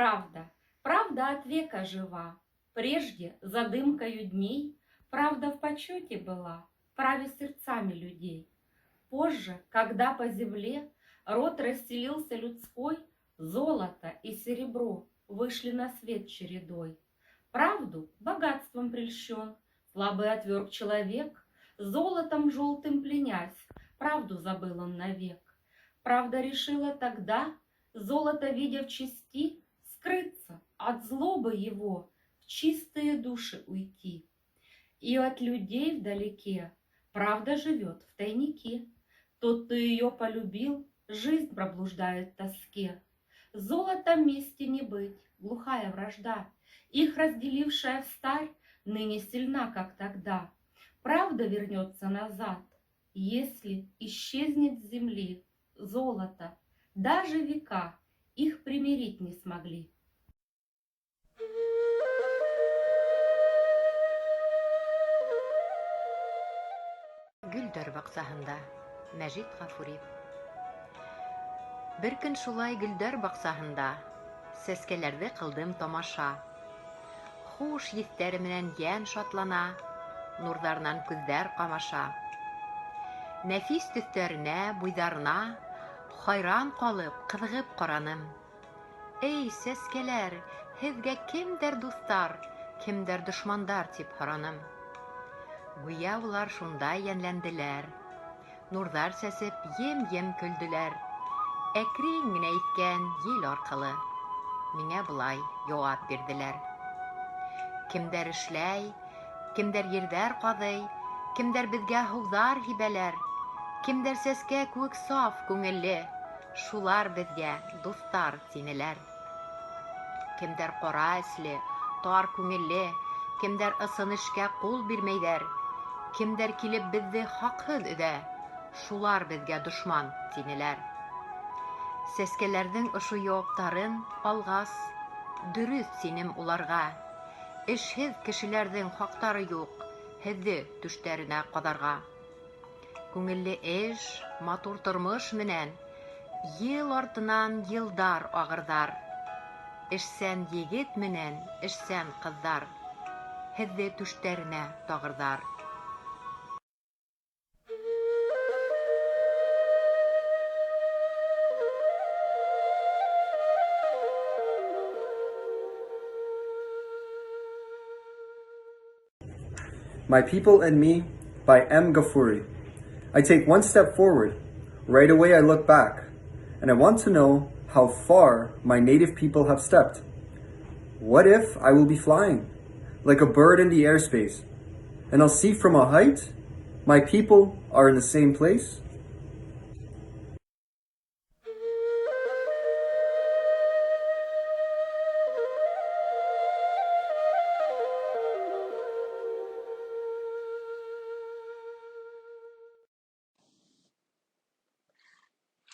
Правда, правда от века жива. Прежде, за дымкою дней, правда в почете была, правя сердцами людей. Позже, когда по земле род расселился людской, золото и серебро вышли на свет чередой. Правду богатством прельщен, слабый отверг человек, золотом желтым пленясь, правду забыл он навек. Правда решила тогда, золото видя в чести, скрыться от злобы его, в чистые души уйти. И от людей вдалеке правда живет в тайнике. Тот, кто ее полюбил, жизнь проблуждает в тоске. Золотом вместе не быть, глухая вражда, их разделившая встарь, ныне сильна, как тогда. Правда вернется назад, если исчезнет с земли золото, даже века их примирить не смогли. Гөлдәр баҡсаһында. Мәжит Ғафури. Бер көн шулай гөлдәр баҡсаһында Сәскәләрҙе ҡылдым тамаша. Хуш еҫтәре менән йән шатлана, Нурҙарынан күҙҙәр ҡамаша. Нәфис төҫтәренә, буйҙарына Хайран ҡалып, ҡыҙығып ҡараным. Эй, сәскәләр, һеҙгә кемдәр дуҫтар, Кемдәр дошмандар, тип һораным. Гүйә улар шунда йәнләнделәр, Нурҙар сәсеп, ем-ем көлдөләр. Әкрен генә иҫкән ел арҡылы Миңә былай яуап бирҙеләр: Кемдәр эшләй, кемдәр ерҙәр ҡаҙый, Кемдәр беҙгә һыуҙар һибәләр, Кемдәр сәскә кеүек саф күңелле, Шулар беҙгә дуҫтар, тинеләр. Кемдәр ҡара эсле, тар күңелле, Кемдәр ысын эшкә ҡул бирмәйҙәр, Кемдәр килеп беҙҙе хаҡһыҙ өҙә, Шулар беҙгә дошман, тинеләр. Сәскәләрҙең ошо яуаптарын алғас, Дөрөҫ тинем уларға: Эшһеҙ кешеләрҙең хаҡтары юҡ Һеҙҙе түштәренә ҡаҙарға. Күңелле эш, матур тормош менән Йыл артынан йылдар ағырҙар. Эшсән егет менән эшсән ҡыҙҙар Һеҙҙе түштәренә тағырҙар. My People and Me by M. Gafuri. I take one step forward. Right away I look back, and I want to know how far my native people have stepped. What if I will be flying, like a bird in the airspace, and I'll see from a height my people are in the same place?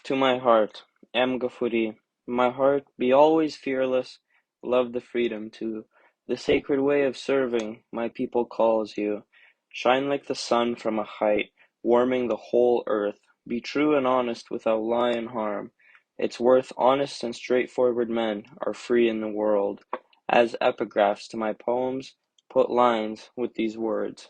To my heart, M. Gafuri, my heart, be always fearless, love the freedom to the sacred way of serving my people calls you. Shine like the sun from a height, warming the whole earth. Be true and honest without lie and harm. It's worth honest and straightforward men are free in the world. As epigraphs to my poems, put lines with these words.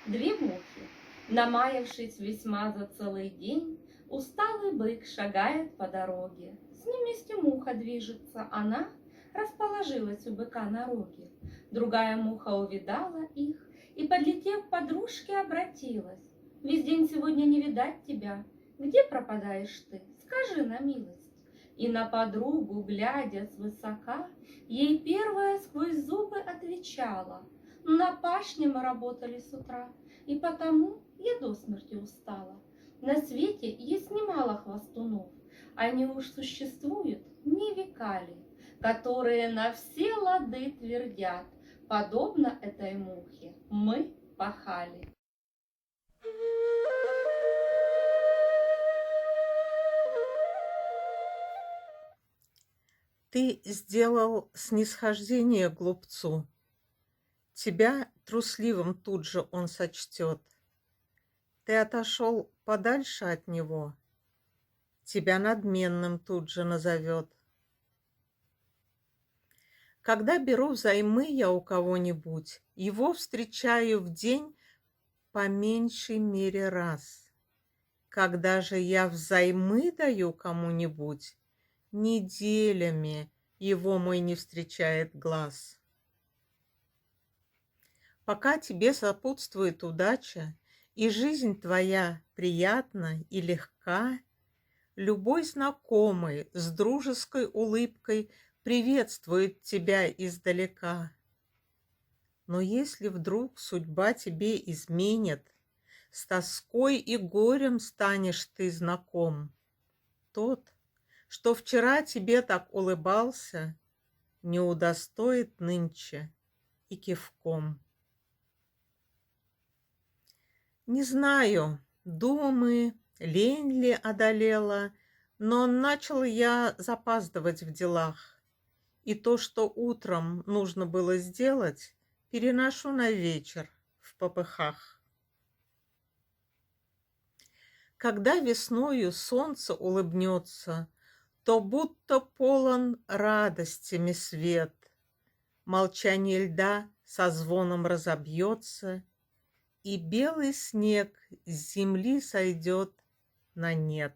Две мухи, намаявшись весьма за целый день, усталый бык шагает по дороге. С ним вместе муха движется, она расположилась у быка на роге. Другая муха увидала их и, подлетев к подружке, обратилась. Весь день сегодня не видать тебя. Где пропадаешь ты? Скажи на милость. И на подругу, глядя свысока, ей первая сквозь зубы отвечала: на пашне мы работали с утра, и потому я до смерти устала. На свете есть немало хвастунов, они уж существуют не века ли, которые на все лады твердят, подобно этой мухе, мы пахали. Ты сделал снисхождение глупцу, Тебя трусливым тут же он сочтет. Ты отошел подальше от него, тебя надменным тут же назовет. Когда беру взаймы я у кого-нибудь, его встречаю в день по меньшей мере раз. Когда же я взаймы даю кому-нибудь, неделями его мой не встречает глаз. Пока тебе сопутствует удача, и жизнь твоя приятна и легка, любой знакомый с дружеской улыбкой приветствует тебя издалека. Но если вдруг судьба тебе изменит, с тоской и горем станешь ты знаком. Тот, что вчера тебе так улыбался, не удостоит нынче и кивком. Не знаю, думы, лень ли одолела, но начал я запаздывать в делах. И то, что утром нужно было сделать, переношу на вечер впопыхах. Когда весною солнце улыбнется, то будто полон радостями свет. Молчание льда со звоном разобьется, и белый снег с земли сойдет на нет.